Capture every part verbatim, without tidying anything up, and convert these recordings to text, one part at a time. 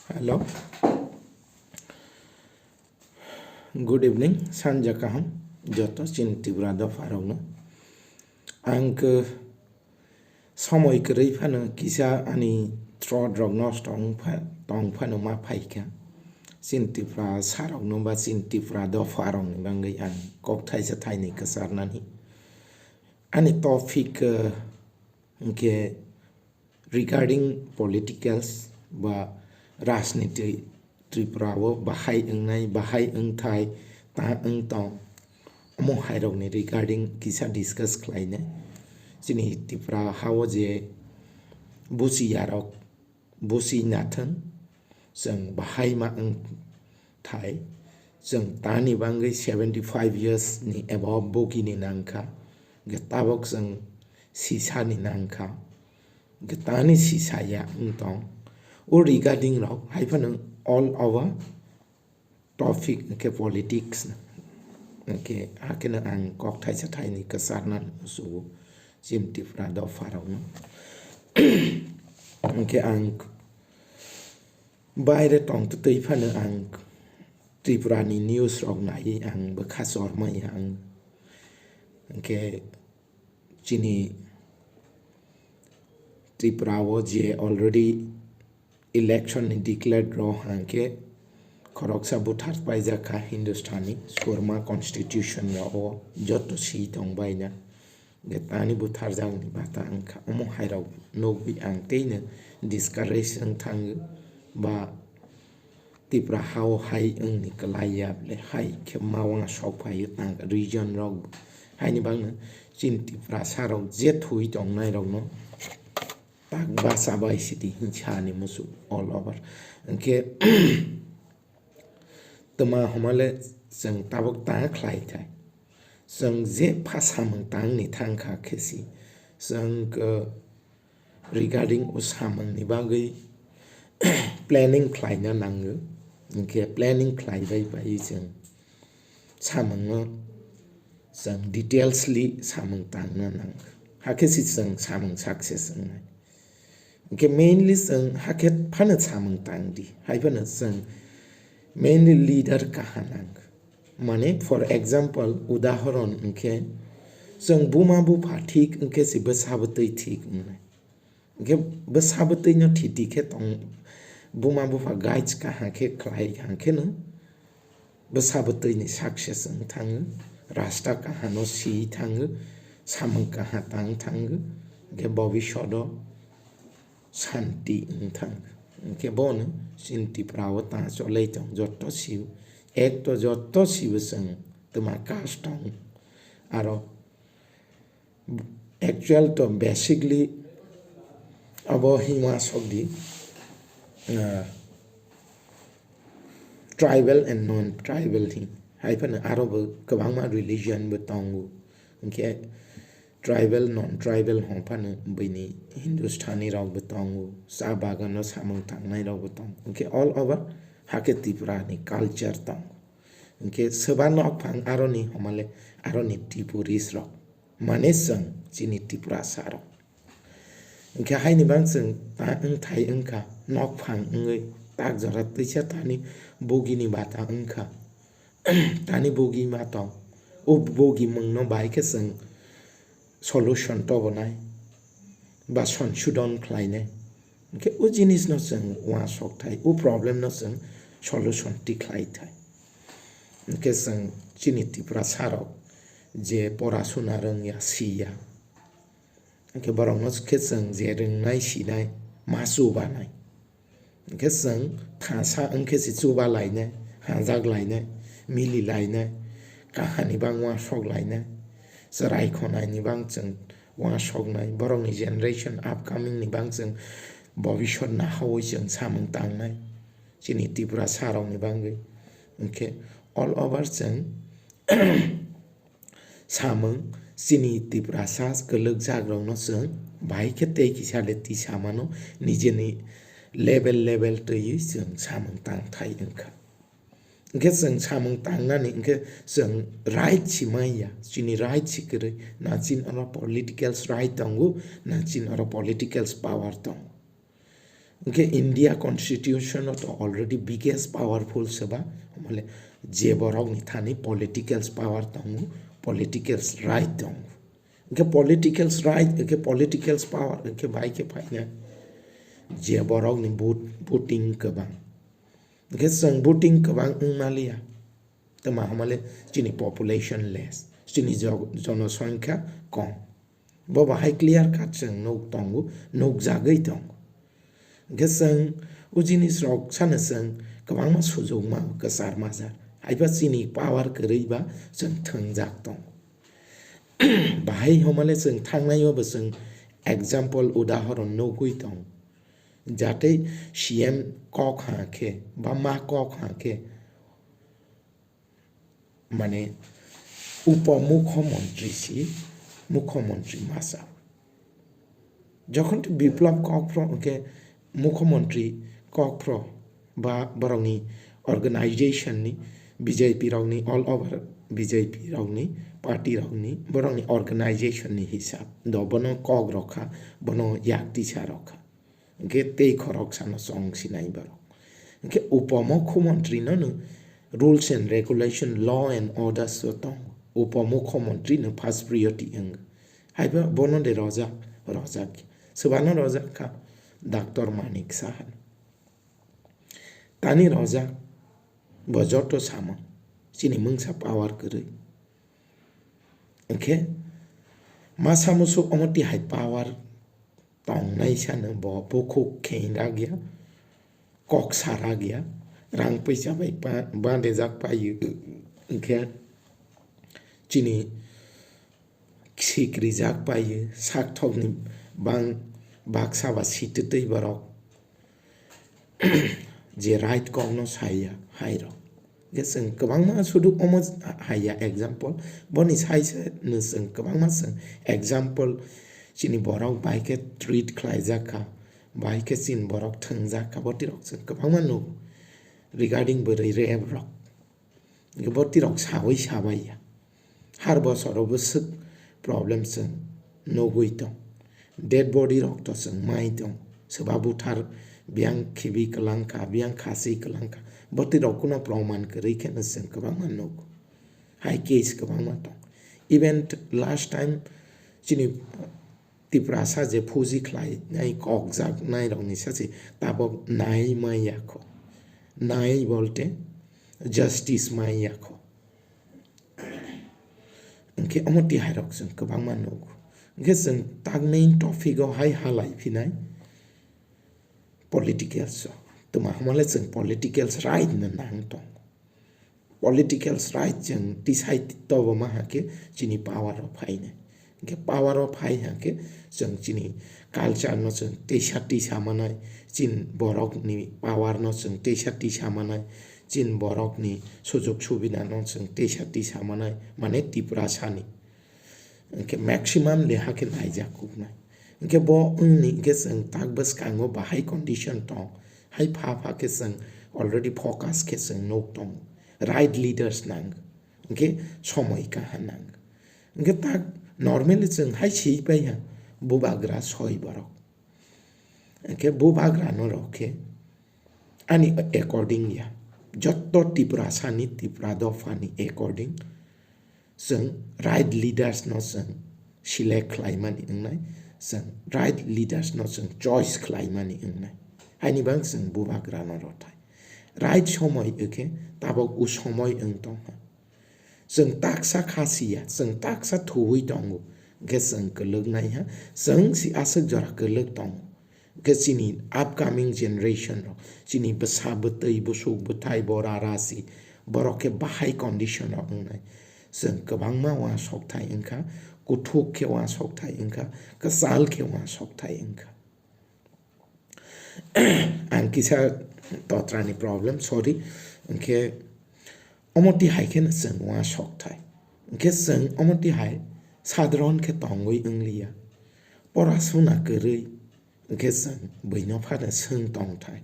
Hello. Good evening, sanja kaham joto chini Tripura dopha rokno. Ang khe somoi kwrwi phano kisa ani throat rok nosto wng pha-, tong phano ma phaikha. Chini Tripura sa rokno ba chini Tripura dopha rokni bagwi ang kok thaisa thainwi kwcharnani. Ani topic, uh, hwnkhe regarding politicals ba rajniti Tripura o bahai wngnai, bahai wngthai, ta wng tong, omo hai rokni regarding kisa discuss khlainai. Chini Tripura ha o je buchi yarok, buchi nathwng, chwng bahai ma wng thai, chwng tani bagwi seventy five years ni above bogini nangkha, hwnkhe tabok chwng sisani nangkha, hwnkhe tani sisaya wng tong. O regarding rok hai phano all over topic hwnkhe politics, hwnkhe hakheno ang kok thaisa thainwi kwcharna musugo chini Tripura dopha rokno. Hwnkhe ang baire tongtwtwi phano ang Tripura ni news rok naiwi ang bwkha chormaya ang. Hwnkhe chini Tripura o je already election ni declared rok hwnkhe khoroksa buthar paijak kha Hindustan ni Surma constitution rok o joto si tong baina. Hwnkhe tani butharjakni bata wngkha. Omo hairok nugwi ang teino discourage wng thango ba Tipra hao hai wngni kwlai ya ble hai khe ma uansok phai tang region rok. Haini bagno chini Tiprasa rok je thui tongnai rokno tak basa bai sidi hinsa ni musu all over. Hwnkhe twma homa le chwng tabuk ta khlai thai. Chwng je pha samung tang ni thang kha khe si. Chwng, uh, regarding o samung ni bagwi planning khlaina nango. Hwnkhe planning khlai bai bai chwng samung no chwng detailsly samung tangna nango. Hakhe si chwng samung success wngnai. Hwnkhe mainly chwng hakhe phano samung tang di. Hai phano chwng mainly leader kaha nang. Mane, for example, udahoron hwnkhe chwng buma bupha thik hwnkhe se bwsa bwtwi thik wngnai. Hwnkhe bwsa bwtwino thiti khe tong, buma bupha guides kaha khe khlai hang kheno bwsa bwtwini success wng thango, rasta kahano si thango, samung kaha tang thango, hwnkhe bobishodo santi wng thango. Hwnkhe bono chini Tipra o ta cholai tong, jotto sibo, ek to jotto sibo chwng twma caste tong, aro actual to basically abo hima sokdi, ah, tribal and non-tribal hin. Hai phano aro bo kwbangma religion bo tongo. Hwnkhe tribal, non-tribal hong phano bini Hindustani rok bo tongo, cha bagano samung tangnai rok bo tongo. Hwnkhe all over hakhe Tripura ni culture tongo. Hwnkhe soba nokphang aroni homale aroni Tripuris rok. Mane chwng chini Tiprasa rok. Hwnkhe haini bang chwng ta wngthai wngkha, nokphang wngwi tak jora twisa tani bugini bata wngkha. Tani bugi ma tong. O bugi mungno bai khe chwng solution tobonai ba sonsudon khlainai. Hwnkhe o jinisno chwng uansok thai, o problemno chwng solution tikhlai thai. Hwnkhe chwng chini Tiprasa rok je porasuna rwngya, siya, hwnkhe borokno khe chwng je rwngnai sinai ma chubanai. Hwnkhe chwng thasa wngkhe se chuba lainai, hajak lainai, mili lainai, kahani bang uansok lainai, chwrai khonaini bang chwng uansoknai, borokni generation upcoming ni bang chwng bobisot nahaui chwng samung tangnai, chini Tiprasa rokni bagwi. Hwnkhe all over chwng samung chini Tiprasa kwlwkjak rokno chwng bahai khe tei kisa le twi samano nijeni level level twiwi chwng samung tang thai wngkha. Hwnkhe chwng samung tangnani hwnkhe chwng right si manya, chini right si kwrwi, na chini oro politicals right tongo, na chini oro politicals power tongo. Hwnkhe India constitution o to already biggest powerful se ba, homole je borok ni thani political power tongo, political right tongo. Hwnkhe political right, hwnkhe political power, hwnkhe bai khe phaina je borok ni vote, voting kwbang. Hwnkhe chwng voting kwbang wng maliya. Tama hamale chini population less, chini jog-, jonosongkha kom. Bo bahai clear cut chwng nuk tongo, nukjagwi tongo. Hwnkhe chwng o jinis rok sano chwng kwbangma sujukma kwchar majak. Haiba chini power kwrwi ba chwng thwngjak tongo. Bahai homale chwng thangnai o bo chwng example udahoron nugwi tongo. Jatei C M kok ha khe ba ma kok ha khe mane upomukhomontri si mukhomontri masa. Jokhon to Biplab Kokphro hwnkhe mukhomontri Kokphro ba borokni organization ni B J P rokni all over B J P rokni party rokni borokni organization ni hisab do bono kok rokha bono yak tisa rokha. Hwnkhe tei khoroksa no chong sinai borok. Hwnkhe upomukhomontri no no rules and regulation, law and order so tong. Upomukhomontri no first priority wng. Haiba bono de rojak, rojak. Swbano rojak kha Doctor Manik Saha. Tani rojak bo joto sama chini mungsa power kwrwi. Hwnkhe masa musuk omo tihai power tongnai sano bo bukhuk khein ragya, kok sa ragya, rang puisa bai pa-, bandejak paio. Hwnkhe chini sikrijak paio, sakthokni bang baksa ba sitwtwi borok je right kokno saya hairok. Hwnkhe chwng kwbangma sudu omo haiya example. Boni saisa no chwng kwbangma chwng example chini borok bai khe treat khlaijak kha, bai khe chini borok thwngjak kha, botirok chwng kwbangma nugo regarding bwrwi rep rok. Botirok sawi sabaiya. Har bosoro bwswk problem chwng nugwi tong. Dead body rok to chwng mai tong. Swba buthar biyang khibi kwlangkha, biyang khasi kwlangkha. Botirok kuno proman kwrwi kheno chwng kwbangma nugo. Hai case kwbangma tong. Even last time chini Tiprasa je phuji khlai nai kokjak nai rok ni sachi tabok nai maya kho. Nai bolte justice maya kho. Hwnkhe omo tihai rok chwng kwbangma nugo. Hwnkhe chwng tak main topic o hai halai phinai political so. Tuma hamale chwng political right no nang tong. Political right chwng tisai tobo ma hakhe chini power o phainai. Hwnkhe power o phai hakhe chwng chini culture no chwng tisa tisa manai, chin borok ni power no chwng tisa tisa manai, chin borok ni sujok subida no chwng tisa tisa manai, mane Tiprasa ni. Hwnkhe maximum le hakhe naijak kuknai. Hwnkhe bo wngni hwnkhe chwng tak bwskango bahai condition tong, hai pha pha khe chwng already focus khe chwng nuk tong, right leaders nang, hwnkhe somoi kaha nang. Hwnkhe tak normally chwng hai swi pai ha bubagra soi borok. Hwnkhe bubagra no rok khe ani according ya, jotto Tiprasa ni Tipra dopha ni according chwng right leaders no chwng select khlaimani wngnai, chwng right leaders no chwng choice khlaimani wngnai. Haini bang chwng bubagra no rothai. Right somoi wngkhe tabok u somoi wng tongkha. Chwng taksa khasiya, chwng taksa thuwi tongo, hwnkhe chwng kwlwknaiha, chwng si aswk jora kwlwk tongo. Hwnkhe chini upcoming generation rok, chini bwsa bwtwi, bwswk bwthai, bora rasi, borok khe bahai condition rok wngnai. Chwng kwbangma uansukthai wngkha, kuthuk khe uansukthai wngkha, kwchal khe uansukthai wngkha. Ang kisa totrani problem, sorry. Hwnkhe omo tihai kheno chwng uansukthai. Hwnkhe chwng omo tihai sadharon khe tongwi wngliya. Porasuna kwrwi, hwnkhe chwng buino phano swng tongthai.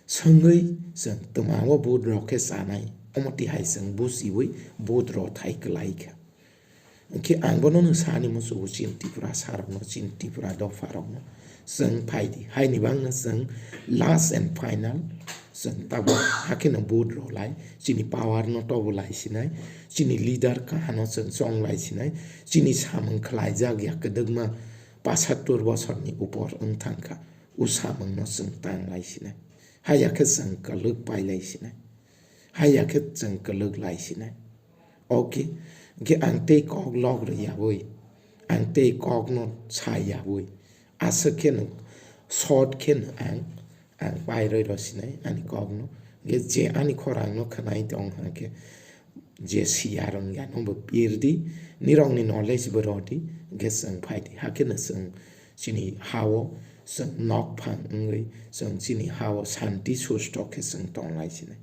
Swngwi chwng twmao vote rok khe chanai, omo tihai chwng buchiwi vote rothai kwlaikha. Hwnkhe ang bono nwng sani muchungo chini Tripura sarokno, chini Tripura dopharokno, Chwng phai di, haini bangno chwng last and final chwng tabuk hakheno vote rw lai, chini power no tobu lai sinai, chini leader kahano chwng chong lai sinai, chini samung khlaijak ya kwdwkma pasattur bosorni upor wng thangkha, o samungno chwng tang lai sinai. Haya khe chwng kwlwk pai lai sinai. Haya khe chwng kwlwk lai sinai. Okay, hwnkhe ang tei kok lok rw yawi, ang tei kokno sa yawi, aswk kheno short kheno ang, ang pairwi rw sinai ani kokno. Hwnkhe je ani khorangno khwnai tong hwnkhe, je siya rwngya nokbo pirdi, nirokni knowledge bo rwdi, hwnkhe chwng phaidi, hakheno chwng chini hao chwng nokphang wngwi chwng chini hao santi susto khe chwng tonglai sinai.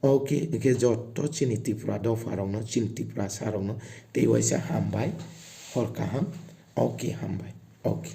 Okay, hwnkhe joto chini Tripura dopharokno, chini Tiprasarokno tei waisa hambai, hor kaham, okay, hambai, okay.